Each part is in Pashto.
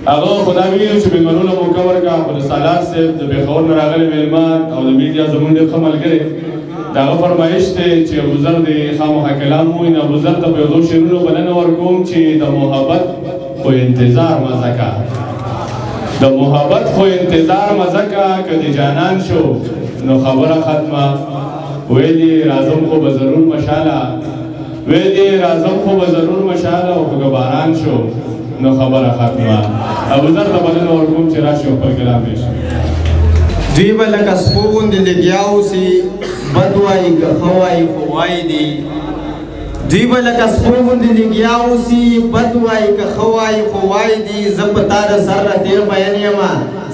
هغه خو دا ویلي چې مېلمنو له موقع ورکړه، خو د سالار صاحب د پېښور نه راغلی مېلمه او د میډیا زمونږ ډېر ښه ملګری، د هغه فرمایش دی چې ابوذر دې خامخا کلام ووایي. نو ابوذر ته په یو دوو شعرونو بلنه ورکوم چې د محبت خو انتظار مزه کا، د محبت خو انتظار مزه کا، که د جانان شو نو خبره ختمه. ویل یې راځم خو به ضرور مشاله، ویل یې راځم خو به ضرور مشاله، او خو که باران شو نو خبره ختمه. ابوذر ته بلنه ورکوم چې راشي او خپل کلام پیش کړي. دوی به لکه سپو غوندې لګیا اوسي، بد وایي که ښه وایي خو وایي دي. دوی به لکه سپو غوندې لګیا اوسي، بد وایي که ښه وایي خو وایي دي. زه په تا د سر نه تېر مین یم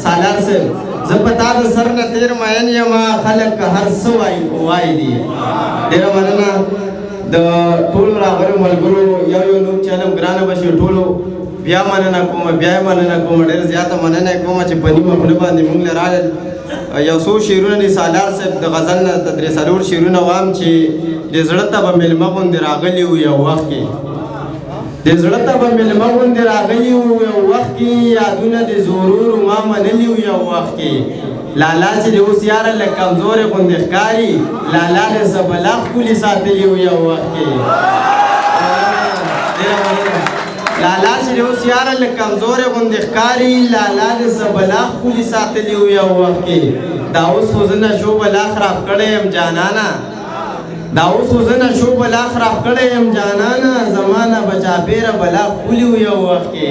سالار صاحب، زه په تا د سر نه تېر مین یم، خلک که هر څه وایي خو وایي دي. ډېره مننه د ټولو راغلو ملګرو، یو یو نوم چې علم ګرانه به شي ټولو بیا مننه کوم، بیا مننه کوم، ډېره زیاته مننه یې کوم چې په نیمه خوله باندې مونږ له رالل. یو څو شعرونه دي سالار صاحب د غزل نه درې څلور شعرونه وام چې د زړه ته به مېلمه غوندې راغلي وو یو وخت کې، د زړه ته به مېلمه غوندې راغلي وو یو وخت کې، یادونه د زورورو ما منلي وو یو وخت کې. لالا چې د اوس یاره لږ کمزورې غوندې ښکاري، لالا دې څه بلا ښکلي ساتلي وو یو وخت کې. ډېره مننه. لالا چې د اوس یاره لږ کمزورې غوندې ښکاري، لالا دې څه بلا ښکلي ساتلي وو یو وخت کې. دا اوس خو زه نشو بلا خراب کړی یم جانانه، دا اوس خو زه نشو بلا خراب کړی یم جانانه، زما نه به چاپېره بلا ښکلي وو یو وخت کې.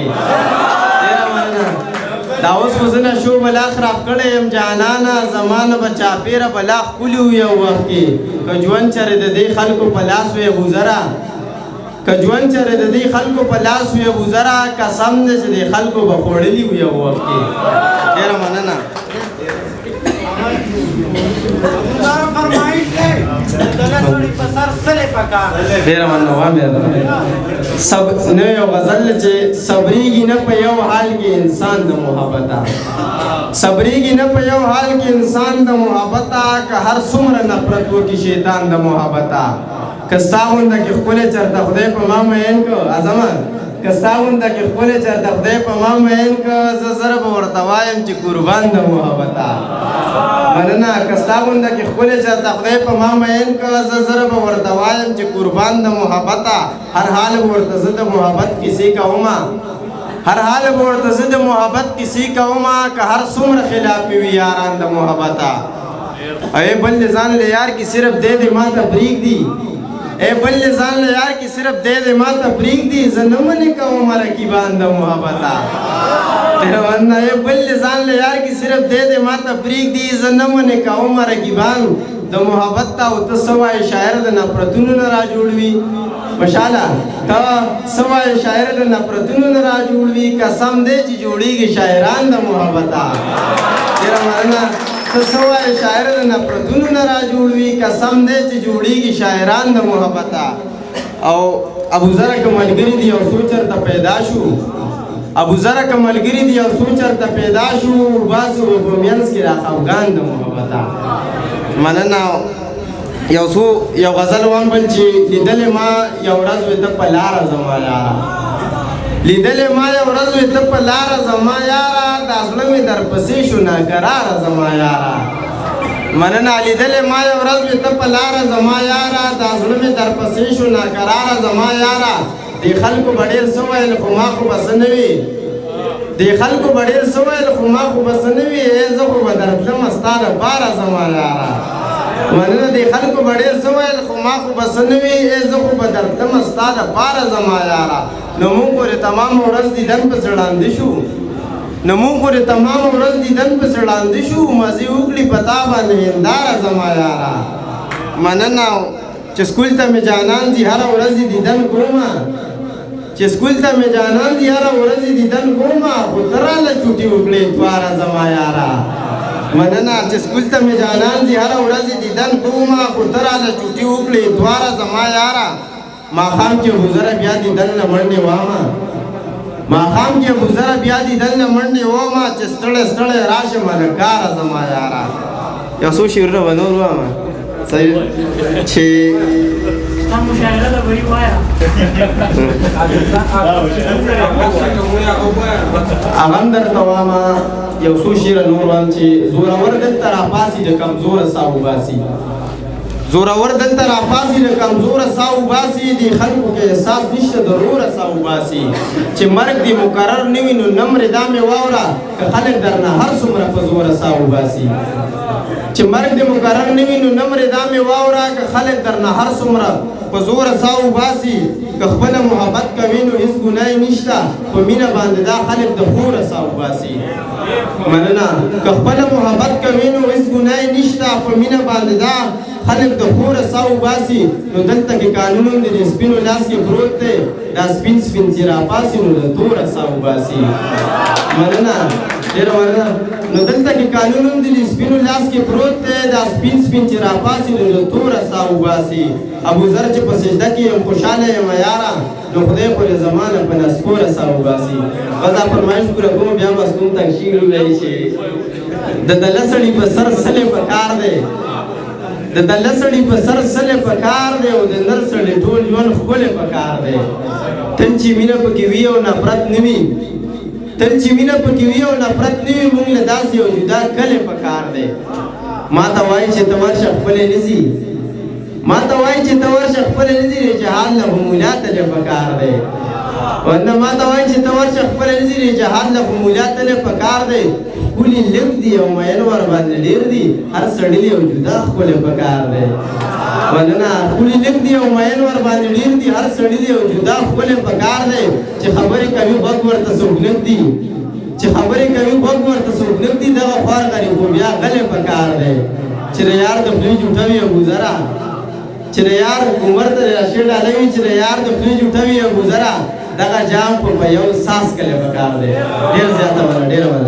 ډېره مننه. دا اوس خو زه نشو بلا خراب کړی یم جانانه، زما نه به چاپېره بلا ښکلي وو یو وخت کې. که ژوند چېرې د دې خلکو په لاس وی ابوذره، که ژوند چېرې د دې خلکو په لاس وی ابوذره، قسم دی چې دې خلکو به خوړلي وو یو وخت کې. ډېره مننه. ډېره مننه. وام سب نه یو غزل چې صبرېږي نه په یو حال کې انسان د محبته، صبرېږي نه په یو حال کې انسان د محبته، که هر څومره نفرت وکړي شیطان د محبته. که ستا غونده کې ښکلی چېرته خدای په ما مین که اعظمه، که ستا غونده کې ښکلی چېرته خدای په ما مین که، زه زره به ورته وایم چې قربان د محبته. مننه. که ستا غونده کې ښکلی چېرته خدای په ما مین که، زه زره به ورته وایم چې قربان د محبته. هر حال به ورته زه د محبت کیسې کومه، هر حال به ورته زه د محبت کیسې کومه، که هر څومره خلاف مې وي یاران د محبته. ای بل ځان له یار کې صرف دی دې ما ته پرېږدي، ای بل ځان له یار کې صرف دی دې ما ته پرېږدي، زه نه منې کوم رقیبان د محبته. ای بل ځان له یار کې صرف دی دې ما ته پرېږدي، زه نه منې کوم رقیبان د محبت ته. او ته څه وایې شاعر د نفرتونو نه را جوړ وي مشاله، ته څه وایې شاعر د نفرتونو نه را جوړ وي، قسم دی چې جوړېږي شاعران د محبته. ډېره مننه. ته څه وایې شاعر د نفرتونو نه را جوړ وي، قسم دی چې جوړېږي شاعران د محبته. او ابوذره که ملګري دي یو څو چېرته پیدا شو، ابوذره که ملګري دي یو څو چېرته پیدا شو، باسو به په منځ کې را خفګان د محبته. مننه. یو څو یو غزل وام بل چې لیدلې ما یو ورځ وې ته په لاره زما یاره، لیدلې ما یو ورځ وې ته په لاره زما یاره، دا زړه مې درپسې شو ناکراره زما یاره. مننه. لیدلې ما یو ورځ وې ته په لاره زما یاره، دا زړه مې درپسې شو ناکراره زما یاره. دې خلکو به ډېر څه ویل خو ما خو به څه نه وي، دې خلکو به ډېر څه ویل خو ما خو به څه نه وي، زه خو به درتلم ستا دپاره زما یاره. مننه. دې خلکو به ډېر څه ویل خو ما خو به څه نه وي، زه خو به درتلم ستا دپاره زما یاره. نو مونږ پورې تمام ورځ دیدن پسې وړاندې شو، نو مونږ پورې تمام ورځ دیدن پسې وړاندې شو، مزې وکړي په تا باندې هنداره زما یاره. مننه. چې سکول ته مې جانان ځي هره ورځ یې دیدن کومه، چې سکول ته مې جانان ځي هره ورځ یې دیدن کومه، خو ته راله چوټي وکړې اتواره زما یاره. مننه. چې سکول ته مې جانان ځي هره ورځ یې دیدن کومه، خو ته راله چوټي وکړې اتواره زما یاره. ماښام کې ابوذره بیا دیدن له منډې وامه، ماښام کې ابوذره بیا دیدن له منډې وامه، چې ستړی ستړی راشم له کاره زما یاره. یو څو شعرونه به نور وامه صحیح چې هغه هم درته وایم، یو څو شعره نور وایم چې زورور دلته راپاسي د کمزوره ساه وباسي، زورور دلته راپاسي د کمزوره ساه وباسي، دې خلکو کې احساس نشته د روره ساه وباسي. چې مرګ دې مقرر نه وي نو نمرې دا مې واوره، که خلک درنه هر څومره په زوره ساه وباسي. چې مرګ دې مقرر نه وي نو نمرې دا مې واوره، که خلک درنه هر څومره په زوره ساه وباسي. که خپله محبت کوي نو هېڅ ګناه یې نشته، په مینه باندې دا خلک د خوره ساه وباسي. مننه. که خپله محبت کوي نو هېڅ ګناه یې نشته، په مینه باندې دا خلک د خوره ساه وباسي. نو دلته کې قانون هم د سپینو لاس کې پروت دی، دا سپین سپین چې راپاسي نو د توره ساه وباسي. مننه، ډېره مننه. نو دلته کې قانون هم د سپینو لاس کې پروت دی، دا سپین سپین چې راپاسي نو د توره ساه وباسي. ابوذر چې په سجده کې یم خوشحاله یم یاره، نو خدای خو دې زما نه په نسکوره ساه وباسي. بس دا فرمایش پوره کوم، بیا مستون تنګ شي ووایي چې د دله سړي په سر سلې په کار دی، د دله سړي په سر سلې په کار دی، او د نر سړي ټول ژوند ښکلې په کار دی. تل چې مینه پکې وي او نفرت نه وي، تل چې مینه پکې وي او نفرت نه وي، مونږ له داسې یو جدا کلی په کار دی. ما ته وایي چې ته ورشه خپلې نه ځي، ما ته وایي چې ته ورشه خپلې نه ځي، جهاد له خو ملا تللی په کار دی. ونه ما ته وایي چې ته ورشه خپلې نه ځي، جهاد له خو ملا تللی په کار دی. ښکلي لږ دي او میین ورباندې ډېر دي، هر سړي له یو جدا ښکلی په کار دی. مننه. ښکلي لږ دي او میین ورباندې ډېر دي، هر سړي له یو جدا ښکلی په کار دی. چې خبرې کوي غوږ ورته څوک نه ږدي، چې خبرې کوي غوږ ورته څوک نه ږدي، دغه خوار غریب خو بیا غلی په کار دی. چې د یار د خولې جوټه وي ابوذره، چې د یار عمر ته راشي ډالۍ وي، چې د یار د خولې جوټه وي ابوذره، دغه جام خو په یو ساس کلی په کار دی. ډېر زیاته مننه، ډېره مننه.